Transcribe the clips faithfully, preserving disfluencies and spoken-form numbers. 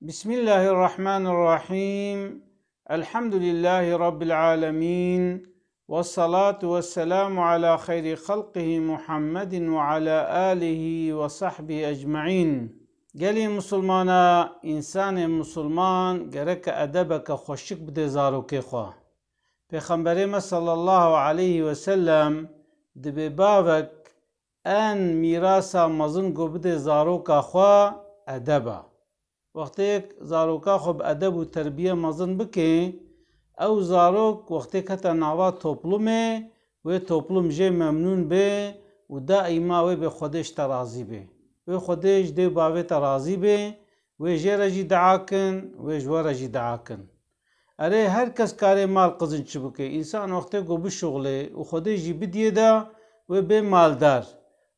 Bismillahirrahmanirrahim. Elhamdülillahi Rabbil alemin. Vessalatu vesselamu ala hayri halqihi Muhammedin ve ala alihi ve sahbihi ecmaîn. Gelê misilmana, însanê misilman gereke edebeke xweşik bide zarokê xwe. Pêxemberê me sallallahu aleyhi ve sellem dibê bavek en mîrasa mezin ku bide zaroka xwe edeb e. Wextêk zaroka xwe bi edeb û terbiye mezin bike, ew zarok wextêk hete nava toplumê, wê toplum jê memnûn bê û daîma wê bê Xwedê ji te razî bê. Wê Xwedê ji dê û bavê te razî bê, wê jê re jî dua kin, wê ji we re jî dua kin. Erê, her kes karê mal qizin çi bike. Însan wextê ku bişuxlê û Xwedê jî bidiyê de, wê bê maldar.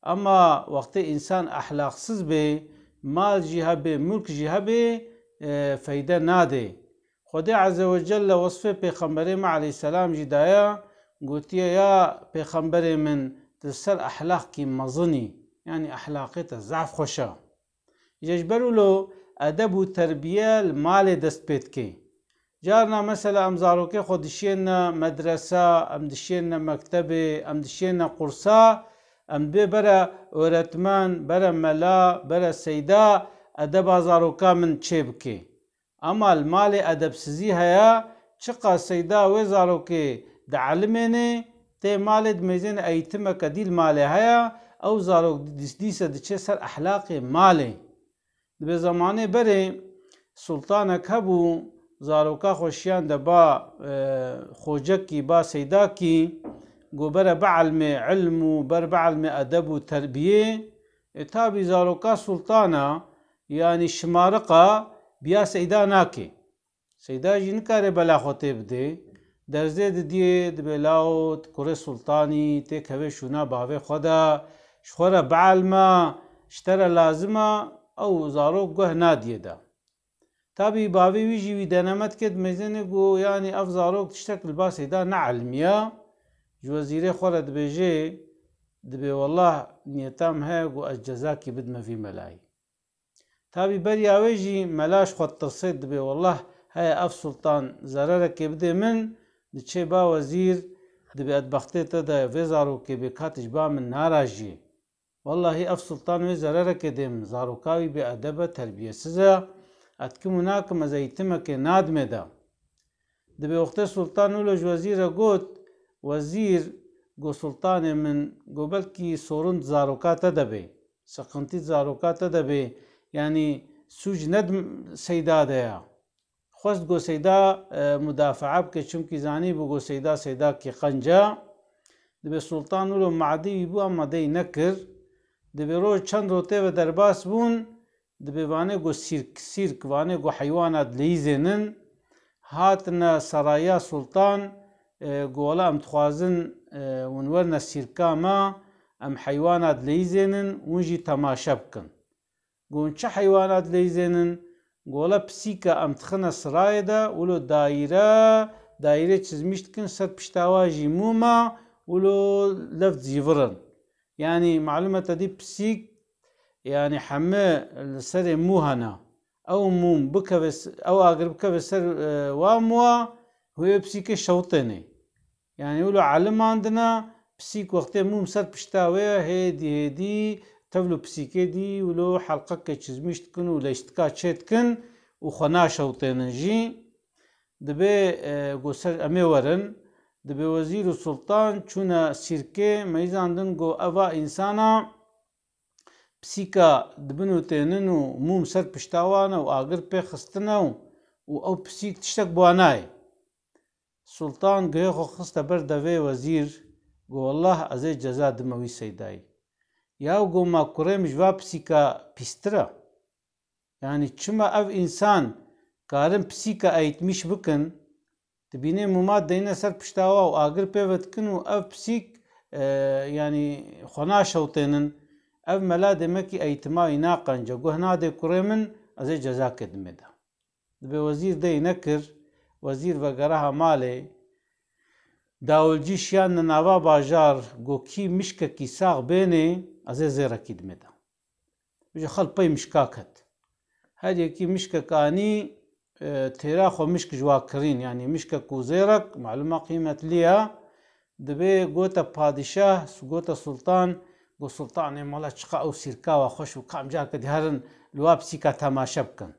Ema wextê însan ehlaqsiz bê, mal jî hebê, mulk jî hebê, e, feyde nadê. Xwedê Azze ve Celle wesfê Pêxemberê me aleyhisselam jî daye, gotiye, ya Pêxemberê min, tu li ser ehlaqkî mezin î, yanî ehlaqê te zaf xweş e. Îca ji ber wilo edeb û terbiye li malê dest pê dike. Carna mesela em zarokê xwe dişiyêne medresa, em dişiyêne mektebê, em dişiyêne qursa, em dibê bere öğretmen, bere mela, bere seyda edeba zaroka min çêbike. Ema li malê edebsizî heye, çiqas seyda wê zarokê dielimêne, tê malê dimeyzêne eğitimeke dî li malê heye, ew zarok dîs-, dîse diçe ser ehlaqê malê. Dibê zemanê berê sultanek hebû, zaroka xwe şiyande ba, e, xocekî, ba seydakî, go bere bielmê ilm û ber bielmê edeb û terbiyê. E, tabî zaroka sultana, yanî şimariqa, biya seyda nake. Seyda jî nikare bela xwe tê bidê. Derzê didiyê, dibê lawo, tu kurê sultanî, têkevê şûna bavê xwe de, ji xwe re bielma, ji te re lazim e, ew zarok guh nadiyê de. Tabî bavê wî jî wî deneme dike, dimeyzêne go, yanî ev zarok tiştek li ba seyda neelimiya. Ji wezîrê xwe re dibêje, dibê, wellah niyeta min heye ku ez cezakî bidime vî melayî. Tabî beriya wê jî mela ji xwe ditirsê, dibê, wellah heye ev sultan zererekê bidê min, diçê ba wezîr, dibê, ez bextê te de vê zarokê bê, ka tu ji ba min narajiyê. Wellahî ev sultan wê zererekê dê min, zaroka wî bêedeb e, terbiyesiz e, ez dikim û nakim, ez eğitimekê nadimê de. Dibê wextê sultan wilo ji wezîr re got, wezîr, go sultanê min, go belkî sorun di zaroka te de bê, siqintî di zaroka te de bê, yanî sûc ne di seyda de ya. Xwest go seyda, e, mudafaa bike, çimkî zanîbû go seyda, seydakî qenc e. Dibê sultan wilo madî wî bû, ema dey nekir. Dibê roj çend rotê ve derbas bûn, dibê vanê go sîrk, sîrk, vanê go heywana dileyîzênin. Hatine seraya sultan, e, go wela em dixwazin, e, hûn werine sîrka me, em heywana dileyîzênin, hûn jî temaşe bikin. Go hûn çi heywana dileyîzênin? Go wela pisîka em dixine sirayê de, wilo daîre, daîrê çizmîş dikin, ser pişta wa jî mûm e, wilo lev dizîvirin. Yanî malûm e te dî pisîk, yanî heme li serê mû hene. Ew mûm bikeve s-, ew agir bikeve ser, e, wa mûa, wê pisîkê şewitênê. Yanî wilo elimandina, pisîk wextê mûm ser pişta wê ye, hêdî hêdî tevlo pisîkê dî wilo helqeke çizmîş dikin û leştika çê dikin û xwe naşewitênin jî. Dibê, e, go ser em ê werin. Dibê wezîr û sultan çûne sîrkê, meyzandin go eva însana pisîka dibinûtênin û mûm ser pişta wan e û agir pê xistine û, û ew pisîk tiştek bi wan nayê. Sultan guhê xwe xiste ber devê wezîr, go, wellah ez ê ceza dime wî seydayî. Yaw, go, ma kurê min ji va pisîka pîstir e? Yanî çima ev însan karin pisîka eğitmiş bikin, dibînê mûma deyne ser pişta wa û agir pê ve dikin û ev pisîk, e, yanî xwe naşewtênin. Ev mela demekî eğitima wî naqence. Guh nadê kurê min, ez ê cezakê dimê de. Dibê wezîr dey nekir, wezîr vegeraha malê. Dawilcî şiyan li nava bajar, go kî mişkekî sax bênê, ez ê zêrekî dimê de. Ji xwe li pey mişka ket. Her yekî mişkek anî, e, têra xwe mişk ji wa kirîn, yanî mişkek û zêrek, malûma qîmetliya, dibê gote padîşah, gote sultan, got, sultanê mala çiqa ew sîrka wa xweş û kamcar ke diherin li wa pisîka temaşe bikin.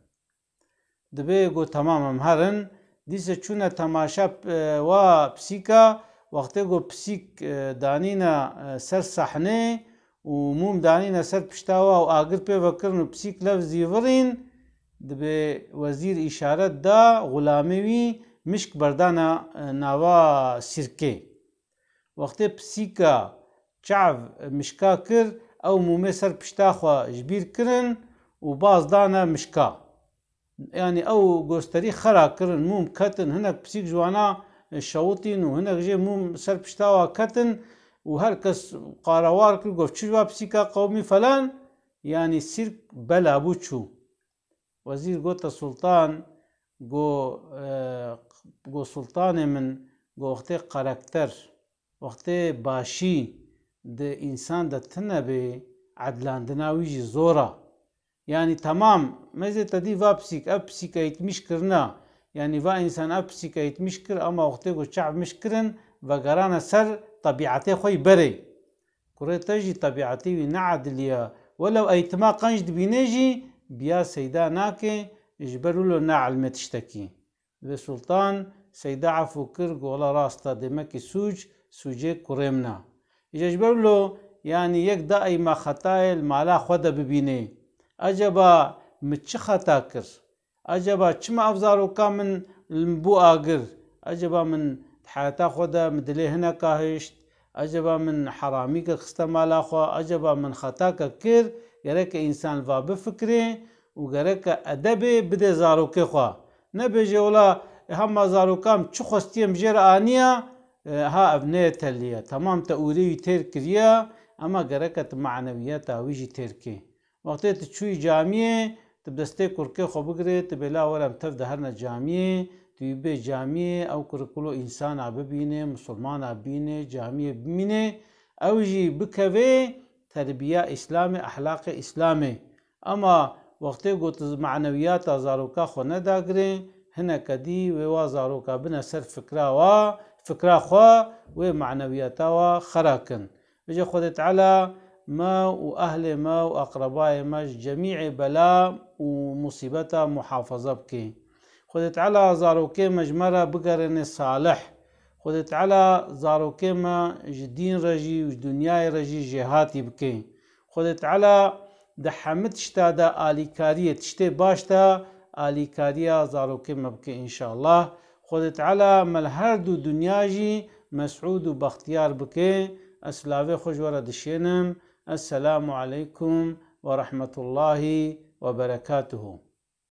Dibê got, temam, em herin. Dîse çûne temaşe, e, wa pisîka, wextê got pisîk, e, danîne, e, ser sehnê û mûm danîne ser pişta wa û agir pê vekirin û pisîk lev zîvirîn, dibê wezîr îşaret da xulamê wî mişk berdane, e, nava sîrkê. Wextê pisîka çav mişka kir, ew mûmê ser pişta xwe ji bîr kirin û baz dane mişka. Yanî ew gosterî xera kirin, mûm ketin, hinek pisîk ji wana şewitîn û hinek jê mûm ser pişta wa ketin û her kes qarawar kir, got, çi ji va pisîka qewimî falan, yanî sîrk bela bû çû. Wezîr gote sultan, go, e, go sultanê min, go wextê karakter, wextê başî di însan de tune bê, edlandina wî jî zor a. Yanî temam, mezê te dî va pisîk, ev pisîka îtmîş kirina. Yanî va însan ev pisîka îtmîş kir, ama wextê ku çav mişk kirin, vegerane ser tebîetê xwe yî berê. Kurê te jî tebîetê wî ne edilî ye. Welew eytima qenc dibînê jî, biya seyda nake, ji ber wilo ne ilmê tiştekî. Vê sultan seyda efû kir, got, wela rast e, demekî sûc, sûcê kurê min e. Îja ji ber wilo, yanî yek daîma xetayê li mala xwe de bibînê. Eceba min çi xeta kir? Eceba çima ev zaroka min li min bû agir? Eceba min di heyata xwe de min dilê hineka hişt? Eceba min heramîkek xiste mala xwe? Eceba min xetake kir? Gereke însan li va bifikirê û gereke edebê bidê zarokê xwe. Nebêje, wela hema zaroka min çi xwestiye min jê re aniye, e, ha ev neyê telî ye. Temam, te ûrê wî têr kiriye, ema gereke tu manewiyeta wî jî têr kê. Wextê tu çûyî camiyê, tu bi destê kurkê xwe bigirê, tu bê la were em tev de herine camiyê, tu wî bê camiyê, ew kurik wilo însana bibînê, misilmana bibînê, camiyê bimînê, ew jî bikevê terbiya Îslamê, ehlaqê Îslamê. Ema wextê ku tu manewiyata zaroka xwe nedagirê, hineke dî wê wa zaroka bine ser fikra wa, fikra xwe, wê manewiyata wa xera kin. Bêje Xwedê Teala me û ehlê me û aqrebayê me ji cemîê bela û musîbeta muhafaza bike. Xwedê Teala zarokê me ji me re bigerêne salih. Xwedê Teala zarokê me ji dîn re jî û ji dinyayê re jî jêhatî bike. Xwedê Teala di hemî tişta de alîkariyê, tiştê baş de alîkariya zarokê me bike înşallah. Xwedê Teala me li her du dinya jî mesûd û bextiyar bike. Ez silavê xwe ji we re dişênim. Esselamu aleykum ve rahmetullahi ve berekatuhu.